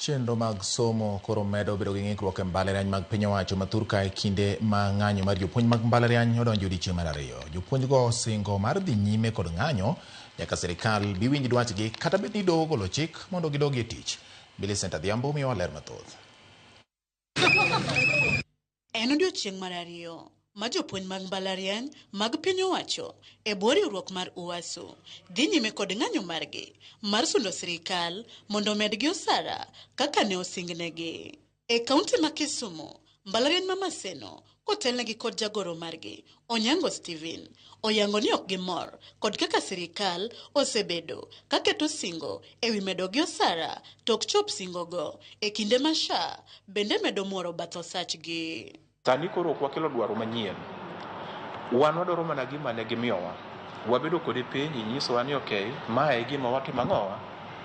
Chenro mag somo koro medo bedo gi ng'ikruok e mbalariany mag piny owacho ma thurka e kinde ma ng'anyo mar jopuonj mag mbalariany odonjo odiechieng' mar ariyo. Jopuonjgo osingo mar dhi nyime kod ng'anyo nyaka sirikal bi winj dwachgi kata bed ni doho ogolo chik mondo gidogi e tich. Millicent Adhiambo miyowa ler mathoth. En odiechieng' mar ariyo ma jopuonj mag mbalariany mag piny owacho e bwo riwruok mar UASU dhi nyime kod ng'anyo margi mar sundo sirikal mondo omedgi osara kaka ne osingnegi. E kaunti ma Kisumu, mbalariany ma Maseno kotelnegi kod jagoro margi Onyango Steven oyango ni ok gimor kod kaka sirikal osebedo kaketo singo ewi medogi osara to ok chop singogo e kinde ma SHA bende medo muoro bath osachgi. Sani koro ok wakelo dwaro manyien. Wan wadwaro mana gima ne gimiyowa. Wabedo kode piny inyisowa ni okay, mae e gima watimo ang'owa?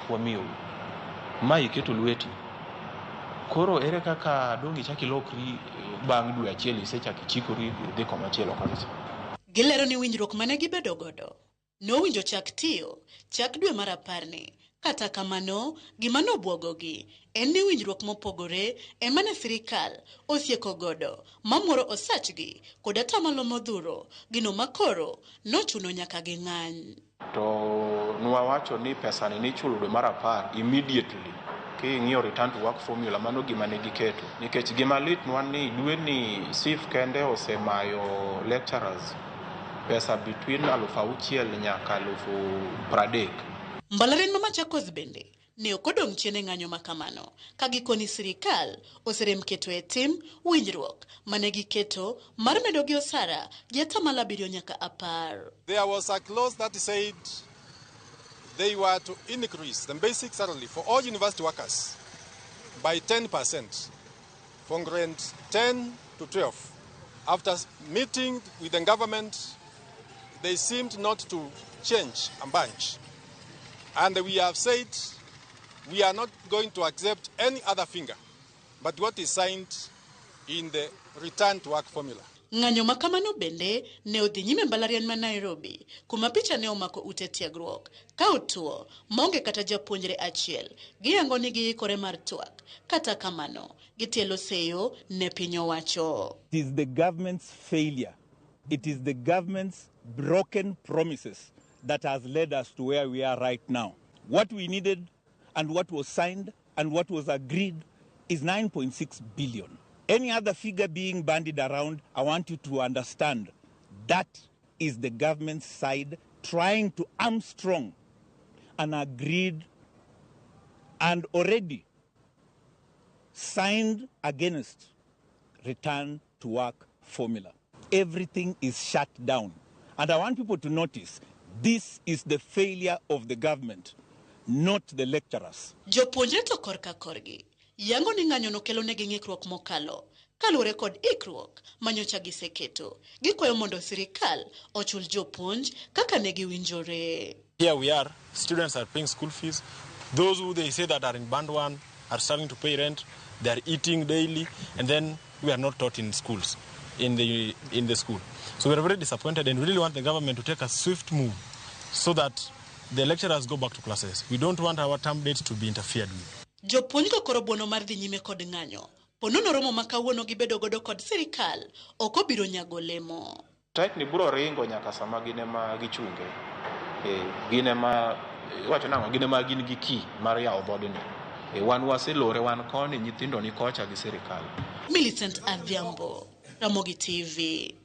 Wamiyou. Ma iketo lweti. Koro ere kaka dong' ichak ilokri bang' dwe achiel isechak ichikori idhi komachielo kocha. Gilero ni winjruok mane gibedo godo nowinjo chak tiyo chak dwe mar aparni. Kata kamano, gima nobwogogi en ni winjruok mopogore ema ne sirikal osieko godo mamuoro osachgi kod atamalo modhuro gino makoro nochuno nyaka ging'any. To nwawacho ni pesani nichulo dwe mar 10 immediately. King'iyo return to work formula mano gima ne giketo. Nikech gima litnwa ni dwe ni SHIF kende osemayo lecturers pesa between 6,000 nyaka 30,000. Mbalariany ma Machakos bende ne ok odong' chien e ng'anyo ma kamano ka gikoni sirikal oserem keto e tim winjruok mane giketo mar medogi osara gi atamalo 7 nyaka 10. There was a clause that said they were to increase the basic salary for all university workers by 10% from grade 10 to 12. After meeting with the government, they seemed not to change a bunch. And we have said we are not going to accept any other figure but what is signed in the return to work formula. Ng'anyo ma kamano bende ne odhi nyime mbalariany ma Nairobi kuma picha ne omako ute tiegruok ka otuo maonge kata japuonjre achiel. Giyango ni giikore mar twak. Kata kamano, gitielo seyo ne piny owacho. It is the government's failure. It is the government's broken promises that has led us to where we are right now. What we needed and what was signed and what was agreed is 9.6 billion. Any other figure being bandied around, I want you to understand that is the government's side trying to armstrong an agreed and already signed against return to work formula. Everything is shut down. And I want people to notice this is the failure of the government, not the lecturers. Jopuonjre to korka korgi yango ni ng'anyo no kelo negi ng'ikruok mokalo kaluwore kod ikruok manyocha giseketo. Gikwayo mondo sirikal ochul jopuonj kaka ne giwinjore. Here we are, students are paying school fees. Those who they say that are in band 1 are starting to pay rent. They are eating daily, and then we are not taught in schools, in the school. So we are very disappointed and we really want the government to take a swift move so that the lecturers go back to classes. We don't want our term dates to be interfered with. Jopuonj go koro buono mar dhi nyime kod ng'anyo. Ponono romo ma kawuono gibedo godo kod sirikal ok obiro nyago lemo. Strike ni biro ringo nyaka sama gin ema gichunge. Gin ema iwacho nang'o, gin ema gin gi key mar yawo dhoodni. Wan waselore, wan koni, nyithindo ni kocha gi sirikal. Millicent Adhiambo, Ramogi TV.